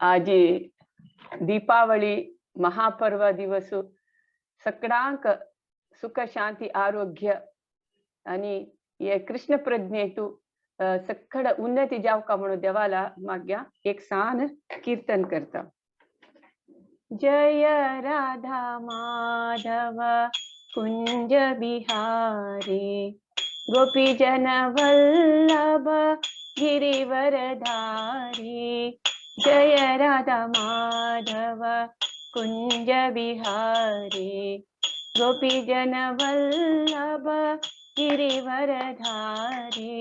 आजी दीपावली महापर्व दिवस सगळ्यांक सुख शांती आरोग्य आणि हे कृष्ण प्रज्ञेतु सगळं उन्नती जावका म्हणून देवाला माग्या एक सान कीर्तन करता. जय राधा माधव कुंज बिहारी, गोपी जन वल्लभ गिरिवरधारी. जय राधा माधव कुंज बिहारी, गोपी जन वल्लभ गिरिवरधारी.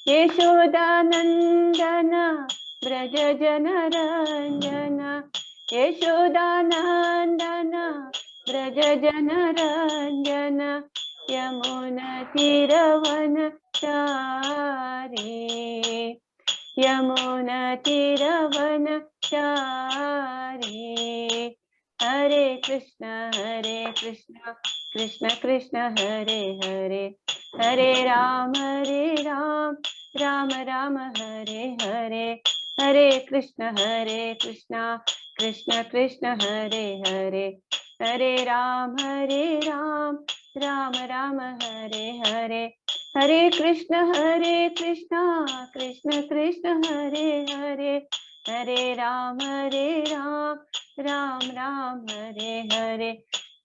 यशोदानंदन ब्रज जन रंजन, यशोदानंदन ब्रज जन रंजन, यमुन तीरवन चारी, यमुन तीरवन चारी. हरे कृष्ण हरे कृष्ण कृष्ण कृष्ण हरे हरे, हरे राम हरे राम राम राम हरे हरे. हरे कृष्ण हरे कृष्ण कृष्ण कृष्ण हरे हरे, हरे राम हरे राम राम राम हरे हरे. हरे कृष्ण हरे कृष्ण कृष्ण कृष्ण हरे हरे, हरे राम हरे राम राम राम हरे हरे.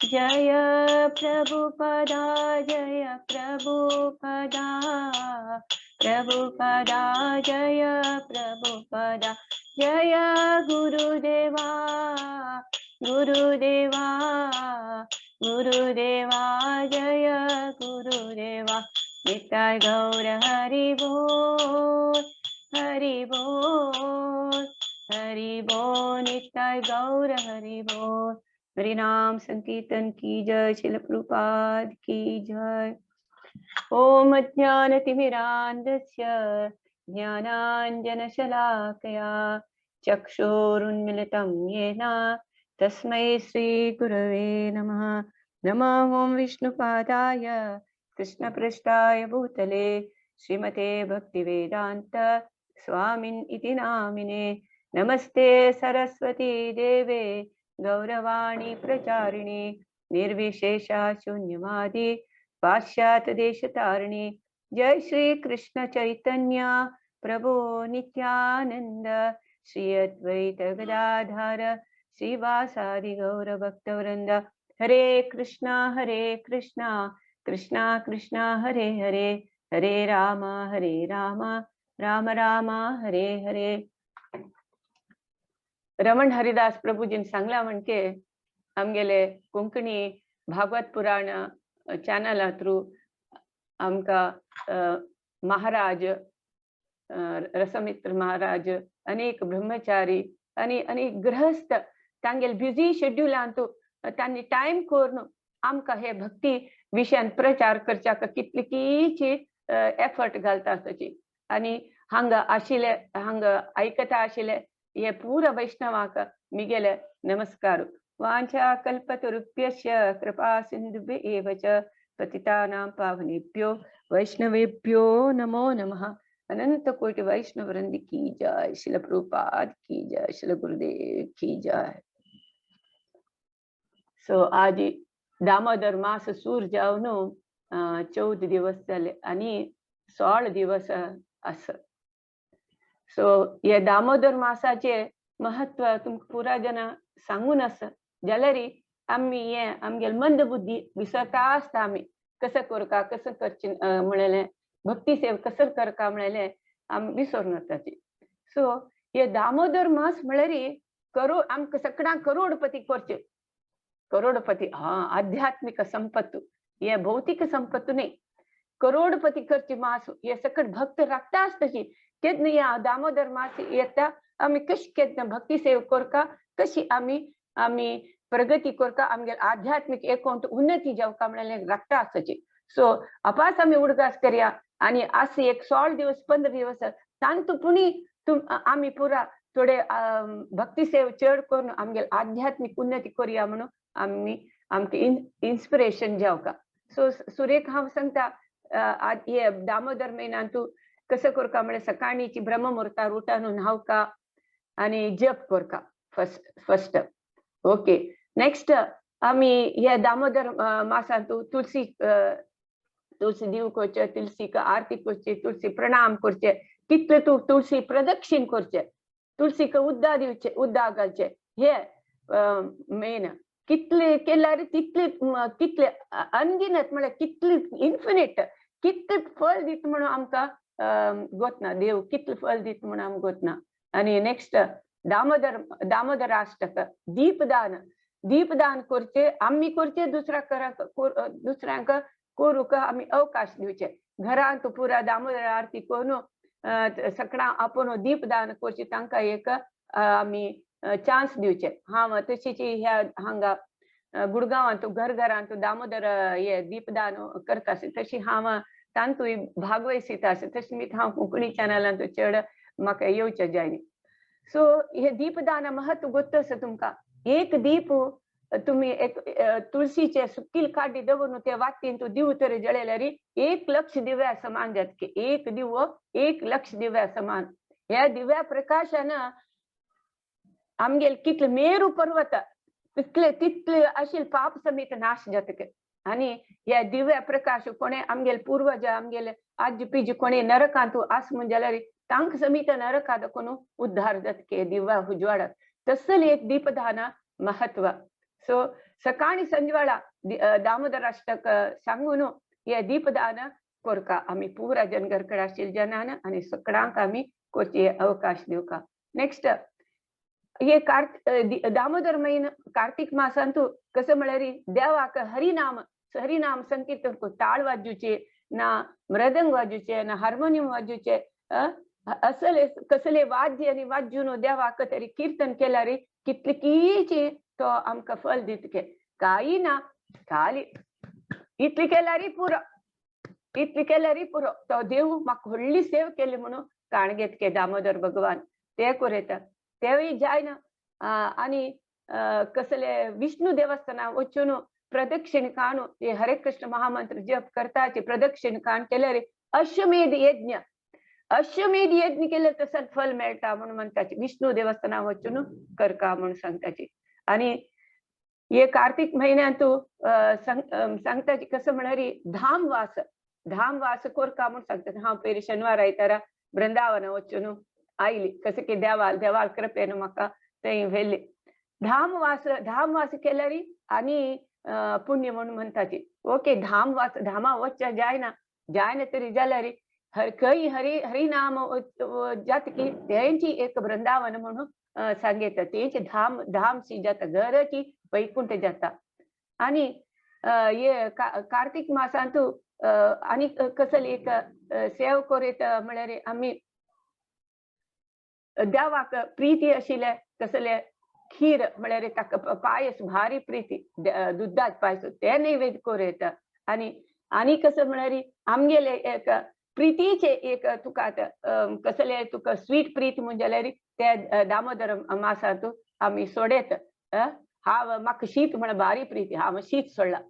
जय प्रभुपदा जय प्रभुपदा, प्रभुपदा जय प्रभुपदा. जय गुरुदेवा गुरुदेवा गुरुदेवा जय गुरुदेवा. निताय गौर हरि बोल हरि बोल हरि बोल, निताय गौर हरि बोल. हरिनाम संकीर्तन की जय, श्रील प्रभुपाद की जय. ओम ज्ञानतिमिरान्धस्य ज्ञानाञ्जनशलाकया चक्षुरुन्मिलितं येन तस्मै श्री गुरवे नमः. नमः ॐ विष्णुपादाय कृष्णपृष्ठाय भूतले श्रीमते भक्तिवेदान्त स्वामिन् इति नामिने. नमस्ते सरस्वती देवे गौरवाणी प्रचारिणी निर्विशेषा शून्यवादी पाश्चात्य देशतारिणी. जय श्री कृष्ण चैतन्य प्रभु नित्यानंद श्री अद्वैत गदाधर श्रीवासादि गौर भक्तवृंद. हरे कृष्णा हरे कृष्णा कृष्णा कृष्णा हरे हरे, हरे राम हरे राम राम राम हरे हरे. रमण हरिदास प्रभुजीन सांगला म्हणके आमगेले कोंकणी भागवत पुराण चॅनला थ्रू आमकां महाराज रसमित्र महाराज, अनेक ब्रह्मचारी आणि अनेक गृहस्थ तांगेले बिझी शेड्युलांतु तांणी टायम करून आमकां हे भक्ती विशयान प्रचार करच्याक कितलीकीची एफर्ट घालता आसची. आनी हांगा आशिल्ले हांगा आयकता आशिल्ले हे पुरा वैष्णवाक मिगेले नमस्कार. वाञ्छा कल्पतरुभ्यश्च कृपा सिन्धुभ्य एव च पतितानां पावनेभ्यो वैष्णवेभ्यो नमो नमः. अनंत कोटि वैष्णव वृंद की जय, श्रील प्रभुपाद की जय, श्रील गुरुदेव की जय. सो आज दामोदर मास सूर जावन 14 दिवस जाले आनी 16 दिवस आसा. सो हे दामोदर मासाचे महत्व तुमकां पुरा जाणां सांगून आसा. जाल्यार आमी हे आमगेले मंद बुद्धी विसरता आसता. आमी कसं करका कसं करचें म्हणलें भक्ती सेवा कसं करका म्हणलें आमी विसरून वताची. सो हे दामोदर मास म्हळ्यार करोड आमकां सगळ्यांक करोडपती करचें. करोडपती हा आध्यात्मिक संपत्तु, हे भौतिक संपत्तु न्ही. करोडपती करची मास हे सकट भक्त राखता आसताची. केन्ना ह्या दामोदर मास येता आमी कशी केन्ना भक्ती सेवा करका, कशी आमी आमी प्रगती करका, आमगेले आध्यात्मिक एकाउंट उन्नती जावका म्हणलें राखता आसताची. सो अपास आमी उडगास करया आनी अस एक 16 दिवस 15 दिवस तांतू पुणी तुम आमी पुरा थोडे भक्ती सेवा चड करून आमगेले आध्यात्मिक उन्नती करया म्हणून आमी आमकां इन्स्पिरेशन जावका. सो सुरेख हांव सांगता हे दामोदर म्हयन्यान तूं कसं करका म्हळ्यार सकाळीची ब्रह्ममुहूर्तार उठून न्हावका आनी जप करका फर्स्ट फर्स्ट. ओके, नेक्स्ट आमी हे दामोदर मासांतू तुळसी तुळसी दिव करचे, तुळसीक आरती करची, तुळसी प्रणाम करचे, कितले तूं तुळसी प्रदक्षिण करचे, तुळसीक उद्दा दिवचे, उद्दा घालचे. हे मेन कितले केल्यार तितले कितले अनगिनत म्हळ्यार कितले इन्फिनिट कितले फळ दित म्हणून आमकां गोतना, देव कितले फळ दित म्हणून आमकां गोतना. आनी नेक्स्ट दामोदर दामोदराष्टक दीपदान, दीपदान करचे आमी करचे, दुसऱ्या दुसऱ्यांक करूंक आमी अवकाश दिवचे. घरांत पुरा दामोदर आरती करून सगळ्यां आपूण दीपदान करचे, तांकां एक आमी चान्स दिवचे. हांव तशीच ह्या हांगा गुडगांवांत घर घरांत दामोदर हे दीपदान करता, तशी हांव तांतूय भागवयसीत आसा. तशें न्ही हांव कोंकणी चॅनलांत चड म्हाका येवचें जायना. सो हे दीपदान महत्व गोत्त आसा तुमकां. एक दीप तुम्ही एक तुळशीचे सुकील काडी दवरून ते वातीन तूं दिव तरी जळयल्यार 1 लक्ष दिव्या समान जातके. एक दिवो 1 लक्ष दिव्या समान. ह्या दिव्या प्रकाशान आमगेले कितले मेरू पर्वत तितले तितले अशे पाप समेत नाश जातके. आनी ह्या दिव्या प्रकाश कोणे आमगेले पूर्वज, आमगेले आजी पिजी कोणे नरकांत आस म्हण जाल्यार तांकां समेत नरकांत कोण उद्धार जातके दिव्या उजवाडात. तसले एक दीपदान महत्व. सो सकाळी संजवेळा दामोदर अष्टक सांगून हे दीपदान कोरका आमी पुरा जन घरकडे आशिल्ले जनान आनी सगळ्यांक आमी करचे अवकाश दिवका. नेक्स्ट हे दामोदर म्हयनो कार्तिक मासांतू कसं म्हळ्यार देवाक हरिनाम हरिनाम संकीर्तन, ताळ वाजूचे ना, मृदंग वाजूचे ना, हार्मोनियम वाजूचे, असले कसले वाद्य आनी वाजून देवाक तरी कीर्तन केल्यार कितलीची तो आमकां फल दितके. काही ना, खाली इतली केल्यार पुरो, इतली केल्यार पुरो. तो देव म्हाका व्हडली सेव केली म्हणून काण घेतके दामोदर भगवान ते कोरेता तेवूय जायना. आनी कसले विष्णू देवस्थाना वचून प्रदक्षिण काणू हे हरे कृष्ण महामंत्र जप करताचे प्रदक्षिण काण केल्यार अश्वमेध यज्ञ, अश्वमेध यज्ञ केल्यार तसं फल मेळटा म्हणून म्हणटाचे. विष्णू देवस्थाना वचून करका म्हणून सांगताचे. आणि हे कार्तिक महिन्यांतू सांगताचे कसं म्हळ्यार धामवास, धामवास कोरका म्हणून सांगतात. हांव पयली शनिवार आयतारा वृंदावन वचून आयली. कसं की देवाल देवाल कृपेन म्हाका थंय व्हेली. धामवास, धामवास केल्यार आनी पुण्य म्हणून म्हणटाची. ओके, धामवास धामा वचच्या जायना, जायना तरी जाल्यार हर खंय हरी हरिनाम जातकी तेंची एक वृंदावन म्हणून सांगता. तेंचे धाम धाम सी जाता, घराची वैकुंठ जाता. आणि हे कार्तिक मासांतू आनी कसली एक सेव करीत म्हळ्यार आमी देवाक प्रीती आशिल्ले कसले खीर, म्हळ्यार ताका पायस भारी प्रीती, दुधात पायस ते नैवेद्य करूं. आनी आनी कसं म्हळ्यार आमगेले एक प्रितीचे एक तुका आतां कसले तुका स्वीट प्रीत म्हण जाल्यार ते दामोदर मासांत आमी सोडयत. हांव म्हाका शीत म्हण भारी प्रीती, हांव शीत सोडला.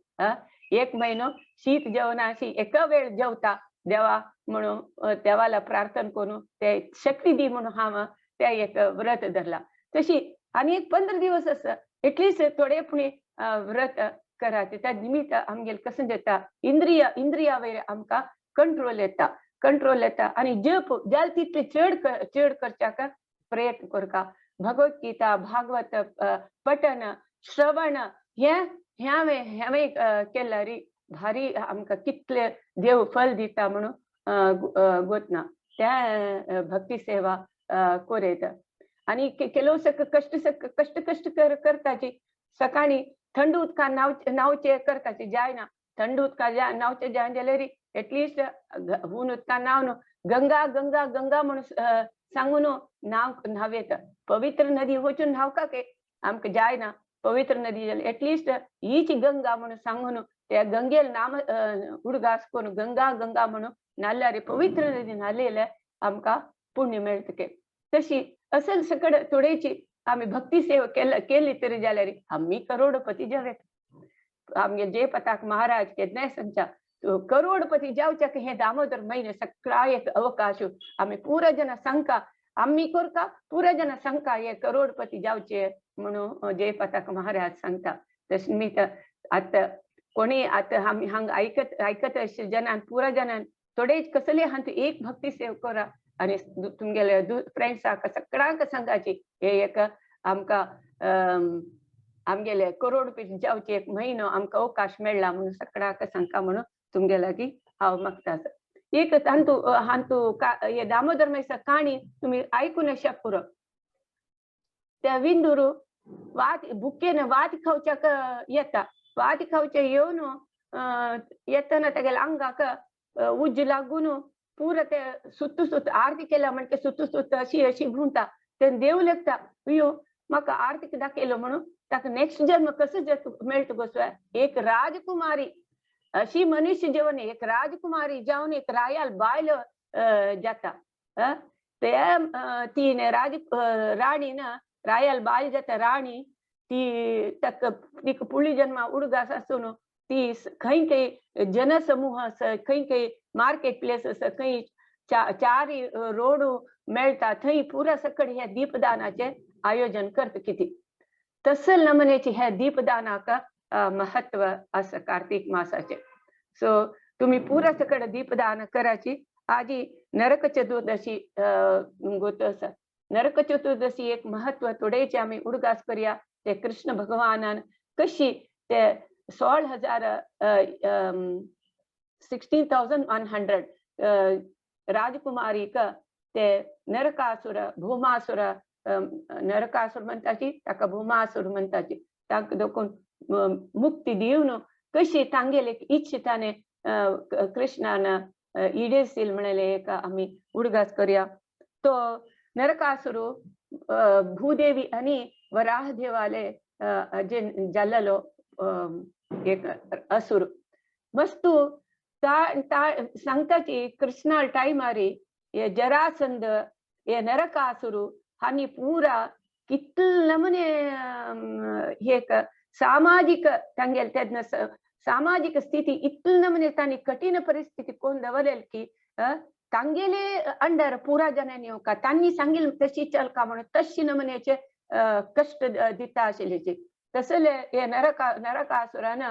एक म्हयनो शीत जेवना, अशी एका वेळ जेवता देवा म्हणून देवाला प्रार्थना करून ते शक्ती दी म्हणून हांव ते एक व्रत धरला. तशी आनी एक 15 दिवस आसा एटलिस्ट थोडे पुणे व्रत कराचे. त्या निमित्त आमगेले कसं जाता, इंद्रिय इंद्रिया वयर आमकां कंट्रोल येता, कंट्रोल येता. आनी जप जाल तितले चड चड करच्याक प्रयत्न करका. भगवत गीता, भागवत पठन श्रवण हे ह्यावें ह्यावें केल्यार भारी आमकां कितले देव फल दिता म्हणून गोतना. त्या भक्ती सेवा कोरेत. आणि ಕೆಲವು सक कष्ट सक कष्ट कष्ट करताची. सकाळी थंड उदकान न्हावचे करताची जायना. थंड उदकान न्हावचे जायना जाल्यार एटलिस्ट हून उदकान न्हावन गंगा गंगा गंगा म्हणून सांगून न्हाव न्हावेत. पवित्र नदी वचून न्हावका के आमकां जायना पवित्र नदी जाल्यार एटलिस्ट हीच गंगा म्हणून सांगून त्या गंगेल नाम उडगास करून गंगा गंगा म्हणून न्हाल्यार, पवित्र नदी न्हालेले आमकां पुण्य मेळटके. तशी असल सकड थोडेची आमी भक्ती सेवा केली तरी जाल्यार आमी करोडपती जावेत. आमगे जय पताक महाराज केन्नाय सांगता, करोडपती जावच्याक हे दामोदर महिने सगळा एक अवकाश. आमी पुरा जन सांगका. आमी करता पुरा जना सांगता हे करोडपती जावचे म्हणून जयपताक महाराज सांगता. तशें मी आतां कोणी आतां आमी हांगा आयकत आयकत अशे जनान पुरा जनान थोडे कसले हांतू एक भक्ती सेव करा आनी तुमगेले फ्रेंड्साक सगळ्यांक सांगाची हे एक आमकां आमगेले करोडपती जावचे एक म्हयनो आमकां अवकाश मेळ्ळा म्हणून सगळ्यांक सांगता म्हणून तुमगे लागीं हांव मागता. एक तांतू हांतू हे दामोदर मेसा काणी तुमी आयकून अशा पुरो. त्या विंदुरू वात बुकेन वात खावच्याक येता, वात खावचे येवन येतना तेगेल्या आंगाक उज्ज लागून पुरो ते सुत्तू सुत्त आरती केल्या म्हणटे सुत्तू सुत्त अशी अशी घुंवता. तेन्ना देव लेखता अयो म्हाका आरतीक दाखयलो म्हणून ताका नेक्स्ट जन्म कसो मेळटा कसो एक राजकुमारी अशी मनुष्य जेवन एक राजकुमारी जावन एक रायाल बायल जाता. ते ती राज राणी ना रायाल बायल जाता राणी ती ताका तिका पुळी जन्मा उडगास आसून ती खंय खंय जनसमूह आसा, खंय खंय मार्केट प्लेस आसा, खंय चार रोड मेळटा थंय पुरा सकड ह्या दीपदानाचें आयोजन करता. कितें तसल नमनेचे ह्या दीपदानाक महत्व आसा कार्तीक मासाचे. सो तुमी पुरा सकड दीपदान कराची. आजी नरक चतुर्दशी गोत आसा. नरक चतुर्दशी एक महत्व थोडेचे आमी उडगास करया. ते कृष्ण भगवानान कशी ते 16,000 16,100 राजकुमारीक ते नरकासुर भूमासुर नरकासुर म्हणटाची ताका भूमासुर म्हणटाची ताका देखून मुक्ती दिवन कशी तांगेले इच्छिताने कृष्णान इडेसील म्हणले एक आमी उडगास करया. तो नरकासुर भूदेवी आनी वराह देवाले जे जाल्लो एक असुर वस्तू सांगताची कृष्णा टायमारी हे जरासंध हे नरकासुर हांणी पुरा कितले नमुने एक सामाजिक तांगेले तेन्ना सामाजिक स्थिती इतले नमुने तांणी कठीण परिस्थिती कोण दवरलेली की तांगेले अंडर पुरा जनांनी येवका तांणी सांगिल्लें तशी चलका म्हणून तशी नमुन्याचे कश्ट दिता आशिल्ले. तसले हे नरकासुरान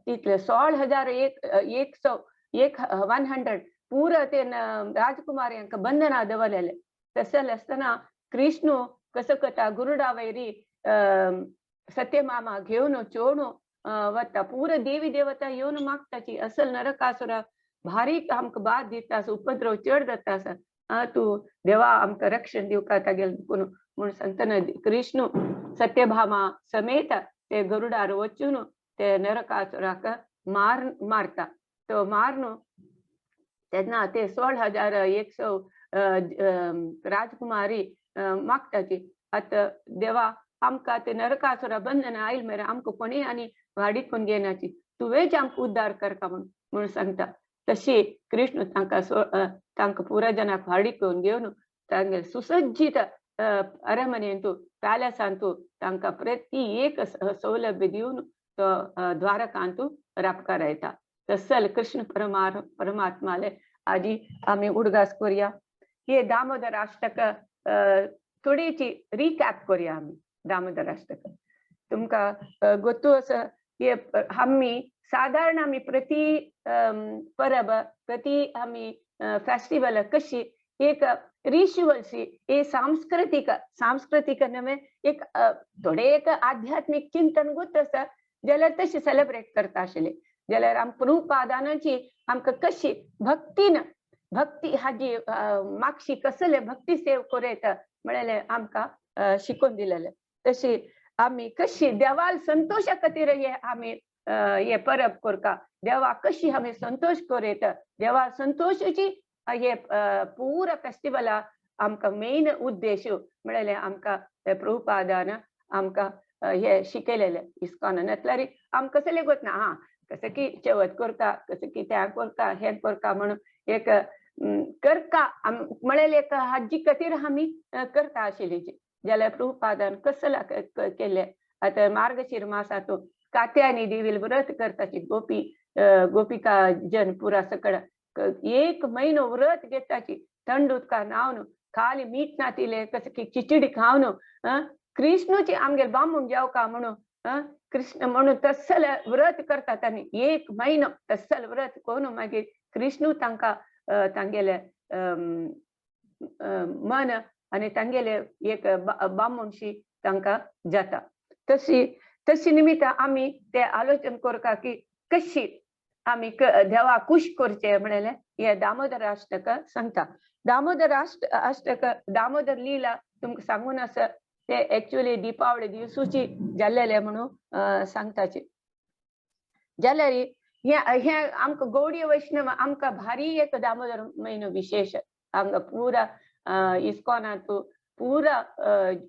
तितले 16,101 पुरा ते राजकुमारी बंधना दवरलेले. तसले आसतना कृष्ण कसो करता गुरुडावयरी सत्यमामा घेवन चोण वता पुरा देवी देवता येवन मागताची असल नरकासुरा भारी आमकां बाद दिता आसा, उपद्रव चड जाता आसा, तूं देवा आमकां रक्षण दिवका तागेलें देखून म्हूण सांगतना कृष्ण सत्यभामा समेत ते गरुडार वचून ते नरकासुराक मारता. तो मारून तेन्ना ते 16,100 राजकुमारी मागताची आतां देवा आमकां ते नरकासुरा बंधन आयल मेरेन आमकां कोणीय आनी वाडीत कोण घेनाची, तुवेंच आमकां उद्धार करता म्हणून सांगता. तशी कृष्ण तांकां तांकां पुरा जनाक वाडी करून घेवन तांगेले सुसज्जित अरमनेंतू पॅलेसांतू तांकां प्रति एक सौलभ्य दिवन तो द्वारकांतू राबकारायता. तसल कृष्ण परमात्माले आजी आमी उडगास करया. हे दामोदर अष्टक थोडीची रिकॅप करया आमी. दामोदर अष्टक तुमकां गोतू आसा. हे आमी सादारण आमी प्रति परब प्रति आमी फेस्टिवल कशी एक रिच्युअल्सी एक सांस्कृतिक सांस्कृतिक नव्हे एक थोडे एक आध्यात्मिक चिंतन गोत आसा जाल्यार तशें सेलेब्रेट करता आशिल्ले. जाल्यार आम प्रभुपादानाची आमकां कशी भक्तीन भक्ती हाजी मागशी कसले भक्ती सेव करूं येता म्हणलें आमकां शिकोवन दिलेलें. तशी आमी कशी देवाल संतोशा खातीर हे आमी हे परब करता, देवा कशी आमी संतोश करूं येता, देवा संतोशाची हे पुरा फेस्टिवला आमकां मेन उद्देश म्हणलें आमकां प्रभुपादान आमकां हे शिकयलेलें इस्कॉनान. म्हटल्यार आमकां कसलें गोत ना हा कसं की चवथ करता कसं की त्या करता हें करता म्हणून एक करता म्हणलें एक हाजी खातीर आमी करता आशिल्ली. जाल्यार प्रभुपादान कसला केलें आतां मार्गशीर मासांतू कात्यायनी देवील व्रत करताची गोपी गोपिका जन पुरा सकळ एक म्हयनो व्रत घेताची थंड उदका न्हावन खाली मीठ नातिले कसं की खिचडी खावन कृष्णूची आमगेर बामूण जावका म्हणून कृष्ण म्हणून तसल व्रत करतात आनी एक म्हयनो तसल व्रत करून मागीर कृष्णू तांकां तांगेले मन आनी तांगेले एक बामणशी तांकां जाता. तशी तशी निमित्त आमी ते आलोचन करता की कशी आमी देवा खुश करचे म्हणलें हे दामोदर अष्टक सांगता. दामोदर अष्टक दामोदर लीला तुमकां सांगून आसा ते एक्चुअली दीपावळी दिवसूची जाल्लेले म्हणून सांगताची. जाल्यार हे आमकां गौडी वैष्णव आमकां भारी एक दामोदर म्हयनो विशेष आमकां पुरा इस्कॉनांत पुरा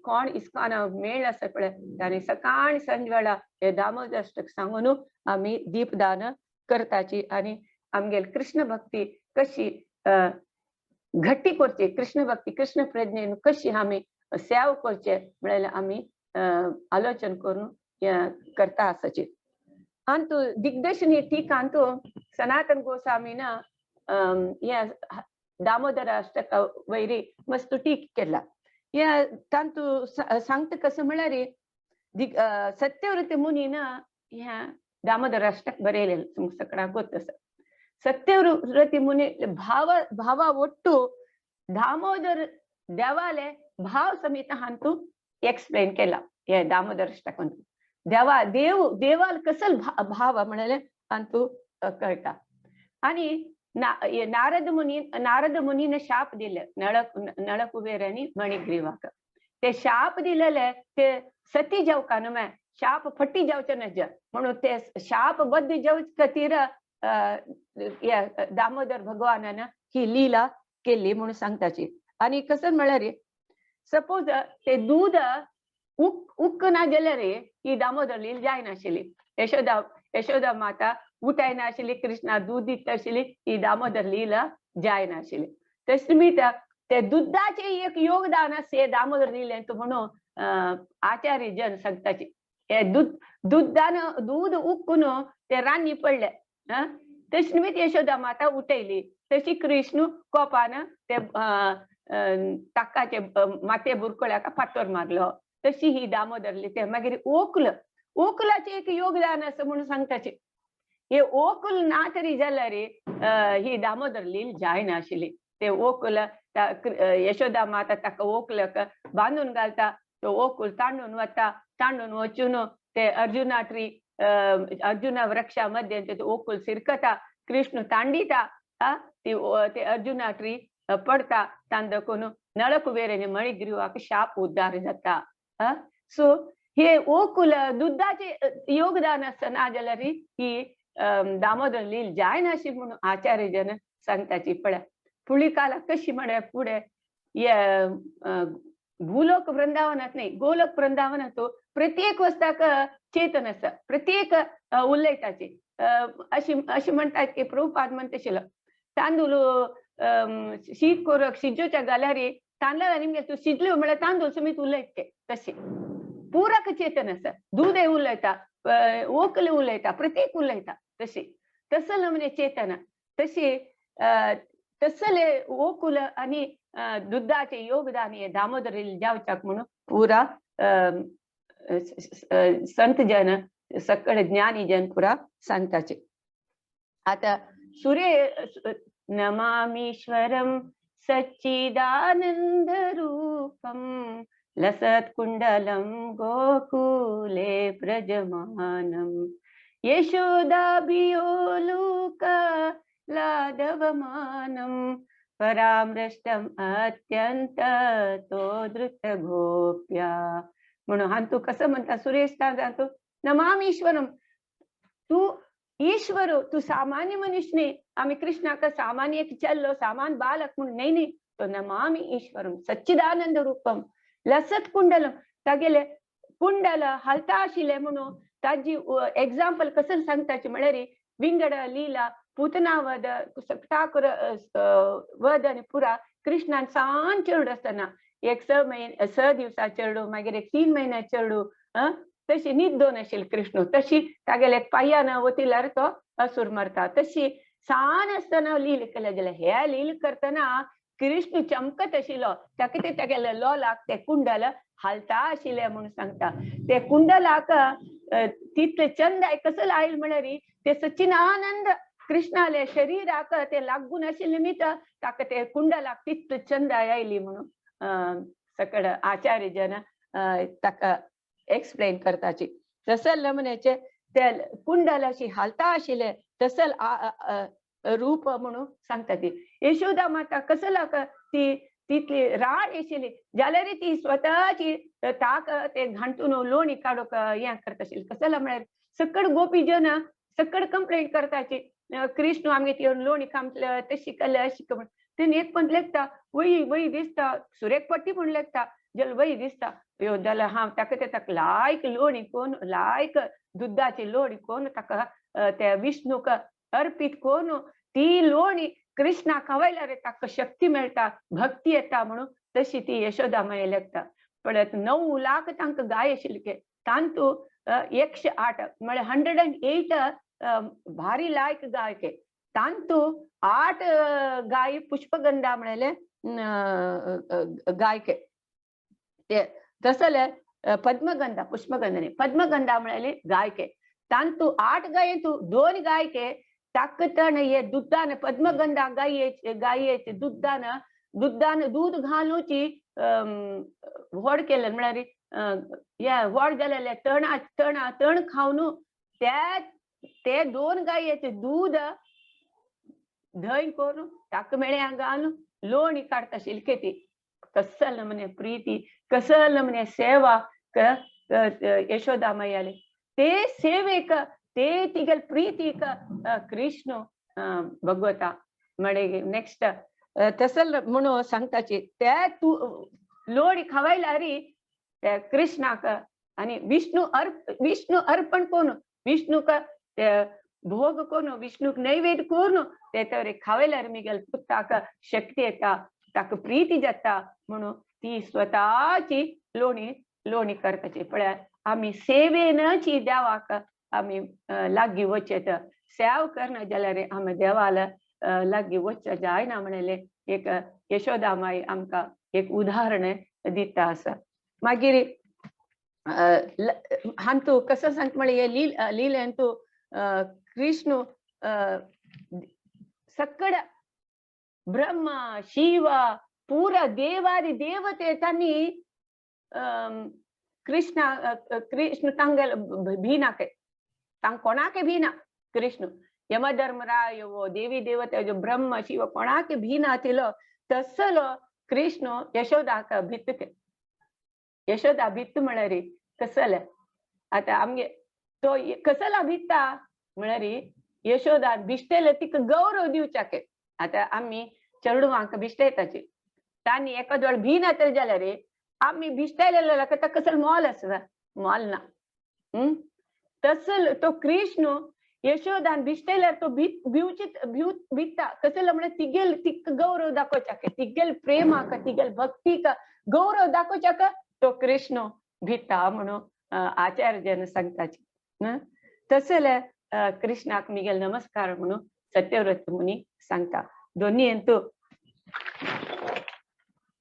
कोण इस्कॉना मेळ आसा पळय आनी सकाळ सांज वेळा हे दामोदर अष्टक सांगून आमी दीपदान करताची आनी आमगेल कृष्ण भक्ती कशी घट्टी करची, कृष्ण भक्ती कृष्ण प्रज्ञेन कशी आमी सेव करचे म्हळ्यार आमी आलोचन करून करता आसाची. अंतु दिग्दर्शन टीकांतु सनातन गोस्वामीन हे दामोदर अष्टक वैरी मस्त टीक केला. हे तांतू सांगता कसं म्हळ्यार सत्यव्रत मुनीन ह्या दामोदर अष्टक बरयलें तुमकां सगळ्यांक गोत आसा. सत्यव्रती मुनी भाव भावा ಒಟ್ಟು दामोदर देवाले भाव समेत हांतू एक्सप्लेन केला हे दामोदर अष्टक. देवा देव देवाल कसल भाव म्हणले अंतू कळटा. आणि नारद मुनी नारद मुनीने शाप दिले नळ नळकुबेर आणि मणिग्रीवाक. ते शाप दिलेले ते सती जावका न्हय, शाप फटी जावचे नज म्हणून ते शाप बद्द जावचे खातीर दामोदर भगवानान ही लीला केली म्हणून सांगताची. आणि कसं म्हळ्यार सपोज ते दूध उक्क ना जाल्यार ही दामोदर लीला जायनाशिल्ली. यशोदा यशोदा माता उठायनाशिल्ली, कृष्णा दूध दिताशिल्ली, ही दामोदर लीला जायनाशिल्ली. तशें निमित्त ते दुधाचे एक योगदान आसा दामोदर लीलेंत म्हणून आचार्य जन सांगताची. हे दूध दुधान दूध उक्कून ते रान्नी पडले तशें निमित्त यशोदा माता उठयली. तशी कृष्ण कोपान ते ताकाचे माते बुरकोळ्याक फातर मारलो. तशी ही दामोदरली ते मागीर ओकल ओकलाचे एक योगदान आसा म्हणून सांगताचे. हे ओकल ना तरी जाल्यार ही दामोदर लील जायनाशिल्ली. ते ओकल यशोदा माता ताका ओकलक बांदून घालता, तो ओकल तांडून वता, तांडून वचून ते अर्जुना ट्री अर्जुना वृक्षा मध्ये ते ओकल सिरकता, कृष्ण तांडिता ते अर्जुना ट्री पडता, तांदकून नळकुबेर मणिग्रीवाक शाप उद्धार जाता. सो हे ओकुल दुधाचे योगदान आसता ना जाल्यार ही दामोदर लील जायनाशी म्हणून आचार्य जन सांगताची. पळय फुडली काला कशी म्हळ्यार फुडें भूलोक वृंदावनात न्ही गोलोक वृंदावनात प्रत्येक वस्ताक चेतन आसा, प्रत्येक उलयताची. अशी अशी म्हणटात की प्रभुपाद म्हणटाशिल्लो तांदूळ शीत कोरक शिजोच्या घाल्यार तांदळा निमगे तूं शिजल्यो म्हळ्यार तांदूळ समेत उलयत ते. तशें पुरक चेतन आसा, दूदय उलयता, ओकले उलयता, प्रत्येक उलयता. तशी तसले म्हणजे चेतन तशी तसले ओकुल आनी दुधाचे योगदान हे दामोदर जावच्याक म्हणून पुरा संत जन सगळे ज्ञानी जन पुरा सांगताचे. आता सूर्य नमामीश्वरम सच्चिदानंद रूपम लसत्कुंडलं गोकुले प्रजमानम यशोदाभियोलूक लादवमानम परामृष्टम अत्यंत तो धृत गोप्या. म्हणून हांतू कसं म्हणता सुरेश हांतू नमामीश्वरम, तू ईश्वर, तू सामान्य मनुष्य न्ही. आमी कृष्णाक सामान्य एक चल्लो सामान्य बालक म्हणून न्ही न्ही, तो नमामि ईश्वरम सच्चिदानंद रूपम लसत कुंडलम. तागेले कुंडल हलता आशिल्ले म्हणून ताजी एग्जाम्पल कसं सांगताची म्हळ्यार विंगड लीला पूतना वध ठाकुर वध आनी पुरा कृष्णान सान चेडू आसतना एक 6 महिने 6 दिवसा चेडू, मागीर एक 3 महिन्या चेडू, तशी न्हीद दोन आशिल्ली कृष्ण. तशी तागेले पांयान वतिल्यार तो असूर मरता. तशी सान आसतना लील केल्या जाल्यार हे लील करतना कृष्ण चमकत आशिल्लो ताका ते तेगेले लोलाक ते कुंडल हालता आशिल्ले म्हणून सांगता. ते कुंडलाक तितले चंद कसो आयल म्हळ्यार ते सच्चिदानंद कृष्णाले शरीराक ते लागून आशिल्ले निमित्त ताका ते कुंडलाक तितले चंद आयली म्हणून सकड आचार्य जन ताका एक्सप्लेन करताची. तसल नमुन्याचे ते कुंडल अशी हालता आशिल्ले तसल रूप म्हणून सांगता ती. यशोदा माता कसलाक ती तितली राड आशिल्ली जाल्यार ती स्वतःची ताक ते घांटून लोणी काडूंक हें करता आशिल्ली. कसला म्हळ्यार सकड गोपी जन सकड कंप्लेंट करताची कृष्ण आमगे ती लोणी कामतले तशी केले अशी म्हण. तेणी एक पण लेखता वय वय दिसता सुरेक पट्टी म्हण लेखता जल वय दिसता यो जाल्यार हांव ताका ते ताका लायक लोणी कोन लायक दुधाची लोणी कोन ताका त्या विष्णूक अर्पित कोन ती लोणी कृष्णा खावयल्यार ताका शक्ती मेळटा भक्ती येता म्हणून तशी ती यशोदा माई लेखता. पळयत 9 लाख तांकां गाय आशिल्ली तांतू 108 म्हळ्यार 108 भारी लायक गाय के तांतू 8 गाय पुष्पगंधा म्हळेले गायके ते तसले पद्मगंधा पुष्पगंधा न्ही पद्मगंधा म्हळेले गायके तांतू 8 गायेंतू 2 गायके ताकतण हे दुधान पद्मगंधा गायेचे गायेचे दुधान दुधान दूध घालूची व्हड केले म्हळ्यार हे व्हड जालेले तणा तणा तण खावन त्या ते 2 गायेचे दूध धंय करून ताका मेळ्या घालून लोणी काडटा आशिल्ली ती. कसल नमने प्रीती कसल नमने सेवा यशोदा मायाले ते सेवेक ते तिगेल प्रीतीक कृष्ण भगवता म्हणे नेक्स्ट तसल म्हणून सांगताची त्या तू लोणी खावायला री त्या कृष्णाक आणि विष्णू विष्णू अर्पण कोण विष्णूक ते भोग कोण विष्णूक नैवेद्य कोण ते तर खावयल्यार मिगेल पुताक शक्ती येता ताका प्रीती जाता म्हणून ती स्वतःची लोणी लोणी करताची. पळय आमी सेवेनची देवाक आमी लागीं वचत सेव करना जाल्यार आमी देवाला लागीं वचचें जायना म्हणलें एक यशोदा माई आमकां एक उदाहरण दिता आसा. मागीर हांतू कसो सांगता म्हळ्यार हे लिलेंतू कृष्ण सकड ब्रह्मा शिव पुरा देवादी देवते तांणी कृष्ण कृष्ण तांगेल भिना के तांग कोणाके भिना कृष्ण यमधर्मराय वो देवी देवते जो ब्रह्म शिव कोणाके भिना तिलो तसलो कृष्ण यशोदाक भित्त के यशोदा भित्त म्हळ्यार कसले आतां आमगे तो कसला भित्ता म्हळ्यार यशोदा भिश्टेले तिका गौरव दिवच्याके. आतां आमी चेडवांक भिश्टेताची तांणी एकाद वेळ भिना तर जाल्यार आमी भिश्टेले ताका कसल मोल आसता मोल ना. तसल तो कृष्ण यशोदान भिश्टेल्यार तो भिवची भित्ता कसलो म्हळ्यार तिगेल तिका गौरव दाखोवच्याके तिगेल प्रेमाक तिगेल भक्तीक गौरव दाखोवच्याक तो कृष्ण भिता म्हणून आचार्य सांगताची. तसले कृष्णाक मिगेल नमस्कार म्हणून सत्यव्रत मुनी सांगता. दोन्ही हेतू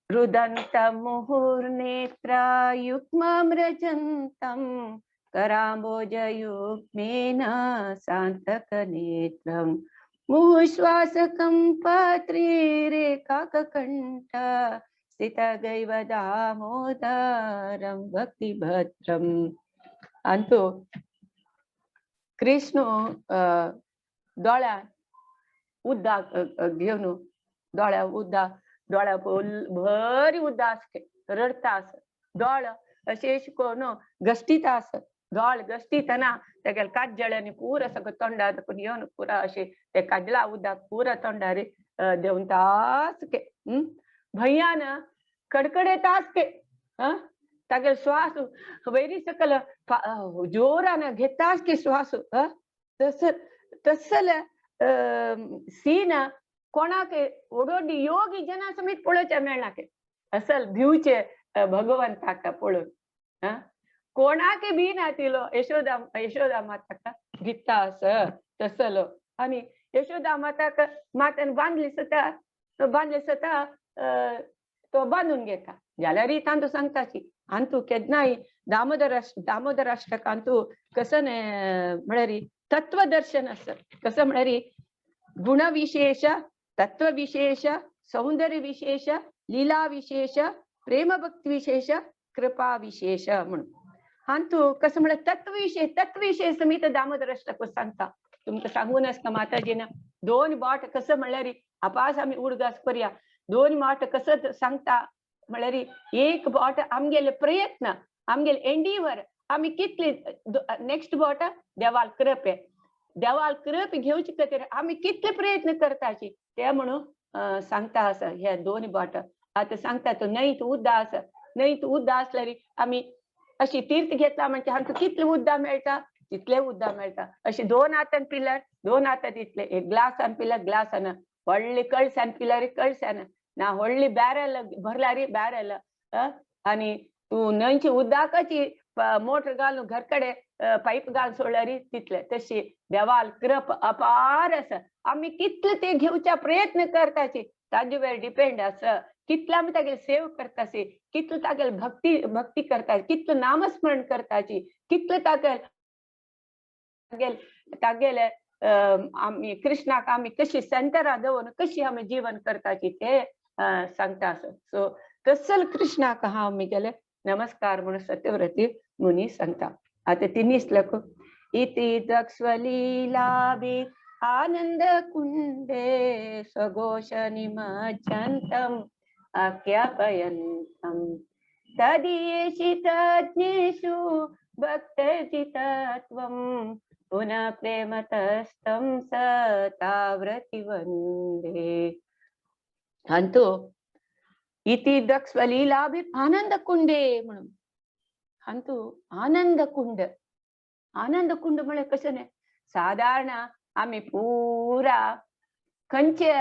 रुदंत मुहुर्नेत्रायुग्मव्रजन्तं कराम्बोजयुग्मेन सान्तकनेत्रं मुहुश्वासकं पत्रिरेकाककण्ठ स्थितगैव दामोदरं भक्तिभद्रम्. अंतू कृष्ण दोळ्या उदक घेवन दोळ्या उदक दोळ्या बरी उदक आसके रडता आस दोळ अशें अशें करून घश्टीता आस दोळ घश्टीतना तेगेले काजळ्यांनी पुरा सगळें तोंडार दाखून येवन पुरा अशें ते काजला उदक पुरा तोंडार देंवता आसके. भंयान कडकडेता आसके तागेलो श्वास वयरी सकल जोरान घेता आसके श्वास. तस तसले सीन कोणाक ओडोडी योगी जना समेत पळोवचें मेळना के असल भिवचे भगवंताक पळोवन कोणाक भी नातिलो यशोदा यशोदा माताक भित्ता आस तसलो. आनी यशोदा माताक मातान बांदली सता बांदले सता तो बांदून घेता. जाल्यार तांतू सांगताची अंतू केन्नाय दामोदर दामोदर अष्टकांतू कसं म्हळ्यार तत्वदर्शन आसा. कसं म्हळ्यार गुणविशेष, तत्वविशेष, सौंदर्य विशेष, लीला विशेष, प्रेमभक्ती विशेष, कृपा विशेष म्हणून. हांतू कसं म्हळ्यार तत्वविशेष, तत्वविशेष समीत दामोदर अष्टक सांगता. तुमकां सांगून आसता माताजीन दोन बोट कसं म्हळ्यार आपास आमी उडगास करया. दोन बोट कसं सांगता म्हळ्यार एक बोट आमगेले प्रयत्न, आमगेले एंडीवर आमी कितले, नेक्स्ट बोट देवाल कृपे, देवाल कृप घेवचे खातीर आमी कितले प्रयत्न करताची ते म्हणून सांगता आसा. हे दोन बोट आतां सांगता तो न्हंयत उद्दा आसा, न्हंयत उद्दा आसल्यार आमी अशी तीर्थ घेतला म्हणजे हांकां कितले उद्दा मेळटा तितले उद्दा मेळटा. अशी दोन हातान पिल्यार दोन हातात तितले, एक ग्लासान पिल्यार ग्लासान, व्हडले कळसान पिल्यार कळसान, ना व्हडली बॅरल भरल्यार बॅरल. आनी तूं न्हंयची उदकाची मोटर घालून घर कडेन पायप घालून सोडल्यार तितले. तशी देवाल कृप अपार आसा. आमी कितले ते घेवच्या प्रयत्न करताची ताजे वेळ डिपेंड आसा. कितले आमी तागेले सेव करतासी, कितले तागेले भक्ती भक्ती करता, कितले नामस्मरण करताची, कितले तागेले तागेले आमी कृष्णाक आमी कशी सेंटरा दवरून कशी आमी जीवन करताची ते सांगता आसा. सो तसल कृष्णाक हांव गेले नमस्कार म्हणून सत्यव्रती मुनी सांगता. आतां तिन्ही श्लोक इति दक्ष्वलीलाभि आनंद कुंडे स्वघोष निमज्जन्तम् आख्यापयन्तम् तदीयेषितज्ञेषु भक्तजितत्वं पुनः प्रेमतस्तं सताव्रति वंदे. अंतु इति दक्ष्वलीलाभि आनंद कुंडे म्हणून अंतु आनंद कुंड, आनंद कुंड म्हळ्यार कशें न्ही सादारण आमी पुरा खंयचे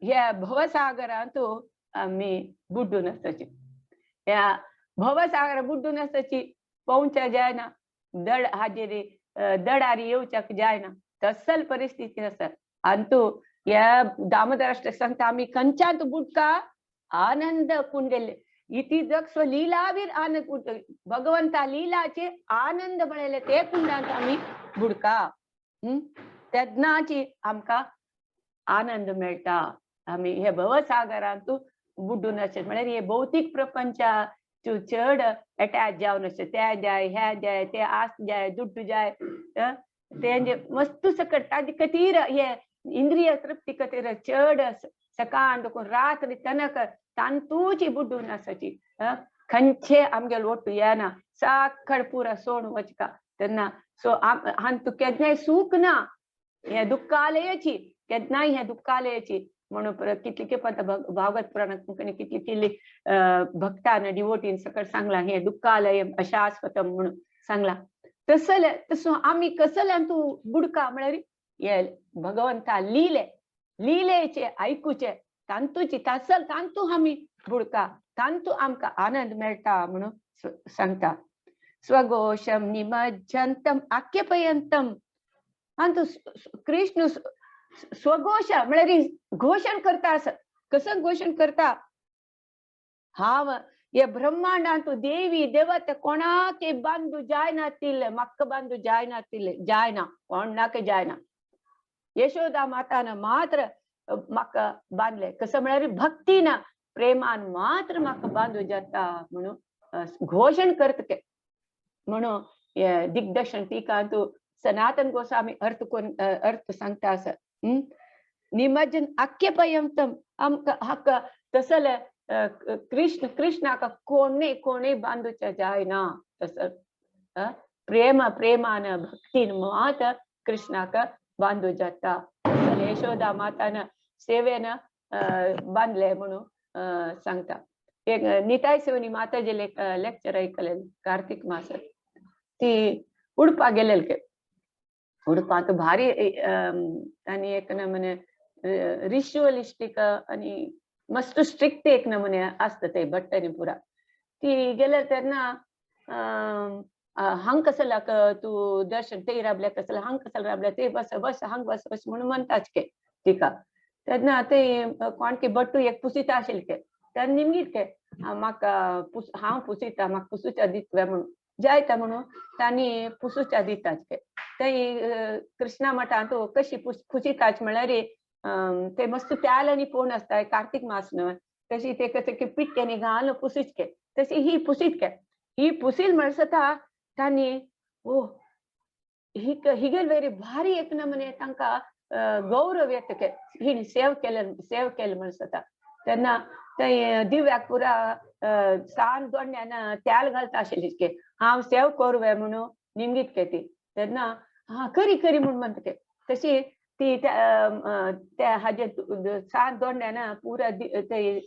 ह्या भवसागरांतू आमी बुड्डून आसताची. ह्या भवसागर बुड्डून आसताची पोवच्या जायना, दड हाजेर दडार येवच्याक जायना तसल परिस्थिती आसा. अंतू ह्या दामोदराष्टक सांगता आमी खंयच्यान बुडका आनंद कुंडेले इति दक्ष लीलावीर आनंद कुंड, भगवंता लीलाचे आनंद म्हणले ते कुंडांत आमी बुडका. तेन्नाची आमकां आनंद मेळटा. आमी हे भवसागरांतू बुड्डून आसचे म्हळ्यार हे भौतीक प्रपंचा चड अटॅच जावन आसचे, ते जाय हे जाय ते आस जाय दुड्डू जाय तेंजे मस्तू सकट ताजे खातीर हे इंद्रिय तृप्ती खातीर चड सकाळ देखून रात्री तनक तांतूची बुड्डून आसाची. खंयचे आमगेले ओट्टू येना साखड पुरा सोड वचका तेन्ना. सो हांतू केन्नाय सूख ना, हे दुःखालयाची केन्नाय हे दुःखालयाची म्हणून कितली खेप आतां भागवत पुराणात कितली कितली भक्तान डिवोटीन सकट सांगला हे दुःखालय अशास्वतम म्हणून सांगला. तसले तसो आमी कसल्यान तूं बुडका म्हळ्यार हे भगवंता लिले लिलेचे आयकुचे तांतूची तासल तांतू आमी बुडका, तांतू आमकां आनंद मेळटा म्हणून सांगता. स्वघोषम निमज्जंतम आख्यपयंतम अंतू कृष्ण स्वघोष म्हळ्यार घोषण करता आसा. कसं घोषण करता? हांव हे ब्रह्मांडांतू देवी देवता कोणाक बांदू जायनातिल्ले, म्हाका बांदू जायनातिल्ले, जायना कोणाक जायना. यशोदा मातान मात्र म्हाका बांदले. कसं म्हळ्यार भक्तीन प्रेमान मात्र म्हाका बांदू जाता म्हणून घोषण करता ते म्हणून दिग्दर्शन टीकांतू सनातन गोस्वामी अर्थ कोण अर्थ सांगता आसा. निमज्जन आख्यपयंतम आमकां हाका तसले कृष्ण कृष्णाक कोणे कोणे बांदूच्या जायना तस प्रेम प्रेमान भक्तीन मात कृष्णाक बांदू जाता. तसले यशोदा मातान सेवेन बांदले म्हणून सांगता. एक निताय सेवनी माताजे लेक्चर ऐकले कार्तिक मासात, ती उडपा गेलेले. उडपांत भारी आनी एक नमूने रिच्युअलिस्टीक आनी मस्त स्ट्रिक्ट एक नमुने आसता ते भट्टनी पुरा. ती गेले तेन्ना हांग कसलाक तूं दर्शन ते राबल्या कसला हांग कसला राबल्या ते बस बस हांग बस बस म्हणून म्हणटाच के तिका. तेन्ना ते कोण की बट्टू एक पुसिता आशिल्ले के, तेन्ना निमगीत के म्हाका हांव पुसिता, म्हाका पुसूच्या दितले म्हणून जायता म्हणून तांणी पुसूच्या दितात के. ते कृष्णा मठांत कशी पुसिताच म्हळ्यार ते मस्त त्याल आनी पोण आसता, कार्तीक मास न्हय, तशी ते कशें की पिट्ट्यांनी घालून पुसीत के, तशी ही पुसीत के. ही पुसील म्हणसता तांणी ओ हिगेल वेरी भारी एक नमुने तांकां गौरव येता के, हिणी सेव केले, सेव केले म्हणसता. तेन्ना ते दिव्याक पुरा सान दोंड्यान त्याल घालता आशिल्ली के, हांव सेव करूं म्हणून निमगीत के ती. तेन्ना हा करी करी म्हूण म्हणटा के. तशी ती त्या हाजे सान दोंड्यान पुरा ते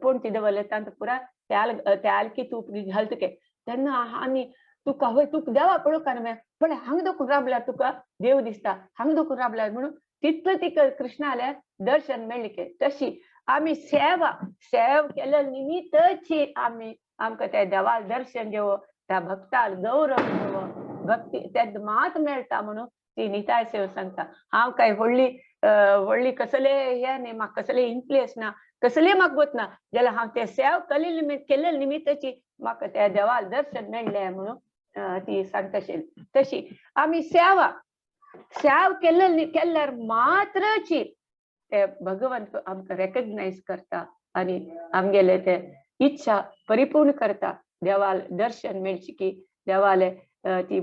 पोणती दवरले तांकां पुरा त्याल त्याल की तूप घालता के. तेन्ना आनी तुका हय तुका देवा पळोवंक न्हय, पण हांगा दोखून राबल्यार तुका देव दिसता, हांगा दोखून राबल्यार म्हणून तितलो तिका कृष्णाले दर्शन मेळ्ळें के. तशी आमी सेवा सेव केल्या निमित्तची आमी आमकां त्या देवाक दर्शन घेवो, त्या भक्ताक गौरव घेवो, भक्ती तेन्ना मात मेळटा म्हणून ती निताय सेव सांगता. हांव काय व्हडली व्हडली कसले हे न्ही, म्हाका कसले इन्फ्लुएन्स ना, कसले म्हाका गोत ना, जाल्यार हांव ते सेव केल्ले केल्ले निमित्तची म्हाका त्या देवाक दर्शन मेळ्ळें म्हणून ती सांगता आशिल्ली. तशी आमी सेवा सेव केल्ले केल्यार मात्रची ते भगवंत आमकां रेकग्नायज करता आनी आमगेले ते इच्छा परिपूर्ण करता. देवाल दर्शन मेळचे की देवाले ती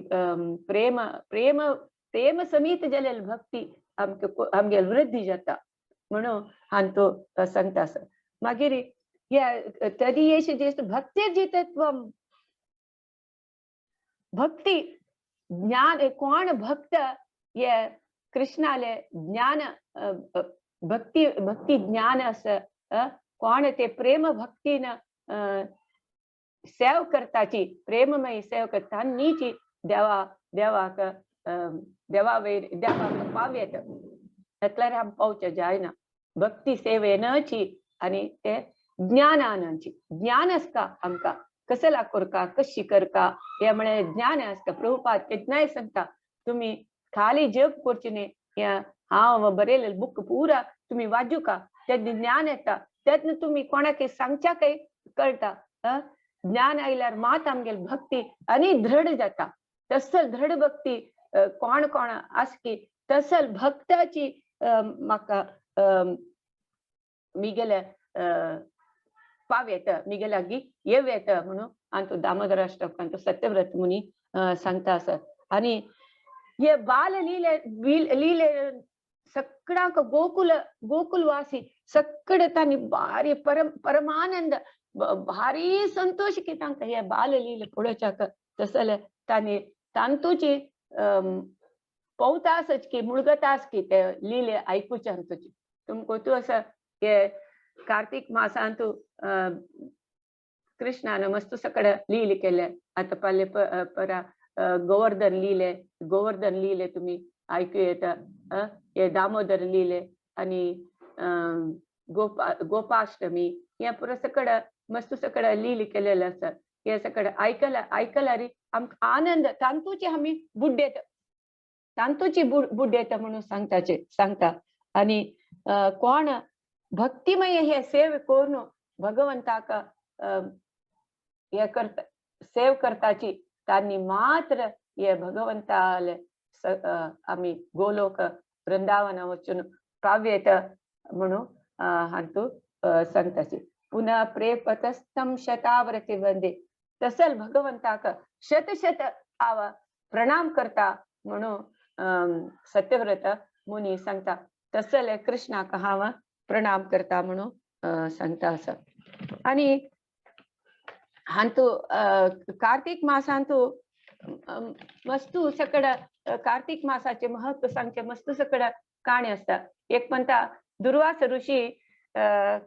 प्रेम प्रेम प्रेम समीत जालेली भक्ती आमकां आमगेली वृद्धी जाता म्हणून हांव तो सांगता आसा. मागीर हे तदीयेश ज्येष्ठ भक्तिर्जितत्वम, भक्ती ज्ञान, कोण भक्त हे कृष्णाले ज्ञान भक्ती भक्ती ज्ञान असं कोण ते प्रेम भक्तीन सेव करताची, प्रेममय सेव करता नीची देवा देवाक देवा वयर देवाक पावयेत तसल्यार आम पावचे जायना. भक्ती सेवेनची आनी ते ज्ञानानची ज्ञान आसता आमकां कसला करका कशी करका हे म्हळ्यार ज्ञान आसता. प्रभुपाद केन्नाय सांगता तुमी खाली जप करचे न्ही, हे हांव बरयलें बुक पुरा तुमी वाजुका, तेन्ना ज्ञान येता, तेन्ना तुमी कोणाक सांगच्याकय कळटा. ज्ञान आयल्यार मात आमगेली भक्ती आनी दृढ जाता. तसल दृढ भक्ती कोण कोण आसकी तसल भक्ताची म्हाका मिगेले पाव येता, मिगेले लागीं येव येता म्हणून आनी तो दामोदर अष्टकांत सत्यव्रत मुनी सांगता आसा. आनी हे बाल लीले लीले सगळ्यांक गोकुल गोकुलवासी सगळे तांणी भारी परम परमानंद भारी संतोष की तांकां हे बाल लीले पळोवच्याक. तसले तांणी तांतूची पवता आसच की मुळगता आस की ते लीले आयकुचे तांतूची. तुमकां तूं आसा हे कार्तीक मासांतू कृष्णान मस्त सगळे लीले केले. आतां पाले परा गोवर्धन लिहिले, गोवर्धन लिहिले तुम्ही ऐकू येता, हे दामोदर लिहिले आणि गोपा गोपाष्टमी हे पुरा सगळं मस्त सगळं लिहिले केलेलं आसा. हे सगळं ऐकला ऐकल्यार आमकां आनंद तांतूची आमी बुड्डेत, तांतूची बुड्डेत म्हणून सांगताचे सांगता. आणि कोण भक्तिमय हे सेव करून भगवंताक हे करता सेव करताची तांणी मात्र हे भगवंताले आमी गोलोक वृंदावना वचून पावयेत म्हणून हांतू सांगताची. पुनः प्रेपतस्थम शताव्रती वंदे तसल भगवंताक शत शत आव प्रणाम करता म्हणून सत्यव्रत मुनी सांगता. तसल कृष्णाक हांव प्रणाम करता म्हणून सांगता आसा. आणि हांतू कार्तीक मासांतू मस्तू सगळं कार्तीक मासाचे महत्व सांगचे मस्त सगळं काणी आसता. एक म्हणटा दुर्वास ऋषी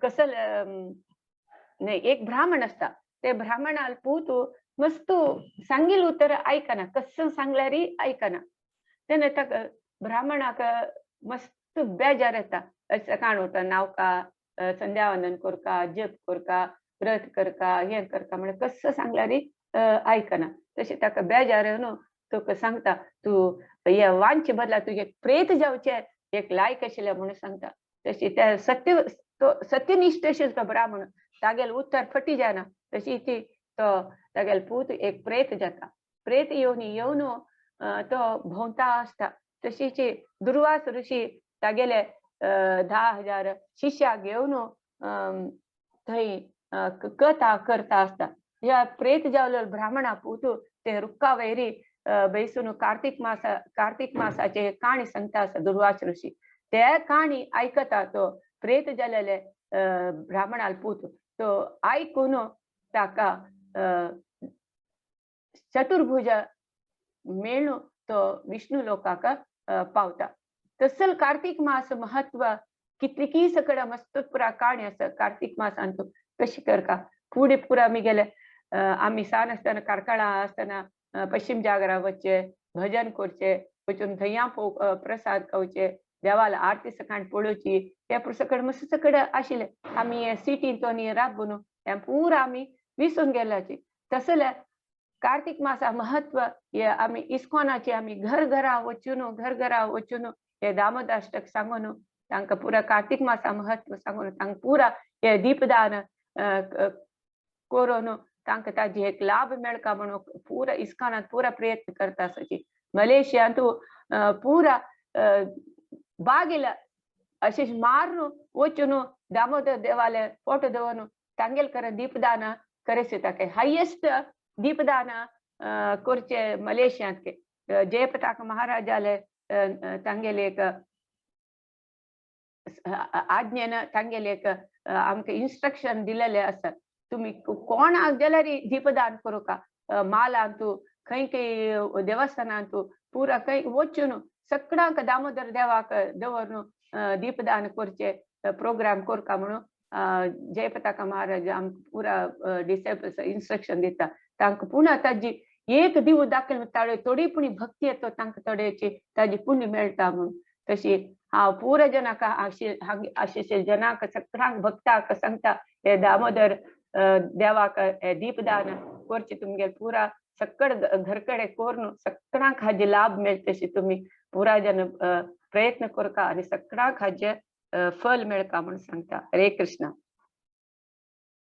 कसल नाही एक ब्राह्मण असता, ते ब्राह्मणाल पूत मस्त सांगील उतर ऐकना, कसं सांगल्यार ऐकना. तेन्ना ताका ब्राह्मणाक मस्त बेजार येता. सकाळ उठता नावका संध्यावंदन करका जप करका व्रत करका हें करका म्हळ्यार कसं सांगल्यार ऐकना. तशें ताका बेजार येवन तुका सांगता तूं हे वांचे बदला तुजें प्रेत जावचें एक लायक आशिल्लें म्हणून सांगता. तशी त्या सत्य तो सत्यनिष्ठ अशें तो ब्राह्मण तागेल उत्तर फटी जायना. तशी ती तो तागेल पूत एक प्रेत जाता. प्रेत येवन येवन तो भोंवता आसता. तशीच दुर्वास ऋषी तागेले 10,000 शिष्याक घेवन थंय कथा करता आसता. ह्या प्रेत जावले ब्राह्मणा पूत ते रुक्का वैरी बैसून कार्तिक मासाचे काणी सांगता आसा दुर्वास ऋषी. ते काणी आयकता तो प्रेत जालेले ब्राह्मणाल पूत तो आयकून ताका चतुर्भुज मेळून तो विष्णू लोकाक पावता. तसल कार्तिक मास महत्व कितलीकी सकड मस्त पुरा काणी आसा कार्तिक मासांत कशी करका फुडें पुरा आमी गेले. आमी सान आसतना कार्कळा आसतना पश्चिम जागरा वचचे, भजन करचे, वचून थंय प्रसाद खावचे, देवाला आरती सकाळ पळोवची, हे सकड मस्त सकड आशिल्ले. आमी सिटींत राबून हें पुरा आमी विसरून गेल्याची. तसले कार्तिक मासा महत्व हे आमी इस्कॉनाचे आमी घर घरा वचून घर घरा वचून हे दामोदाष्टक सांगून तांकां पुरा कार्तिक मासा महत्व सांगून तांकां पुरा हे दीपदान करून तांकां ताजी एक लाभ मेळका म्हणून पुरा इस्कॉनांत पुरा प्रयत्न करता आसाची. मलेशियांत पुरा बागेल अशें मारून वचून दामोदर देवाले फोटो दवरून तांगेल कर दीपदान करेस ताका हायेस्ट दीपदान करचे मलेशियांत. जयपताक महाराजाले तांगेले एक आज्ञेन तांगेले एक आमकां इन्स्ट्रक्शन दिलेले आसा, तुमी कोणाक जाल्यार दीपदान करूका मालांतू खंय खंय देवस्थानांतू पुरा खंय वचून सगळ्यांक दामोदर देवाक दवरून दीपदान करचे प्रोग्राम करका म्हणून जयपताका महाराज आमकां पुरा डिसायपल्स इन्स्ट्रक्शन दिता. तांकां पुणा ताजी एक दिव दाखयल ताळे थोडी पुणी भक्ती येतो तांकां थोड्याची ताजी पुण्य मेळटा म्हणून. तशी हांव पुरा जनाक आशिल्ले जनाक सगळ्यांक भक्ताक सांगता हे दामोदर देवाक दीपदान करचे तुमगेल पुरा सगळ घरकडे करून सगळ्यांक हाजे लाभ मेळटा तुमी पुरा जन प्रयत्न करका आनी सगळ्यांक हाजे फल मेळका म्हणून सांगता. हरे कृष्णा.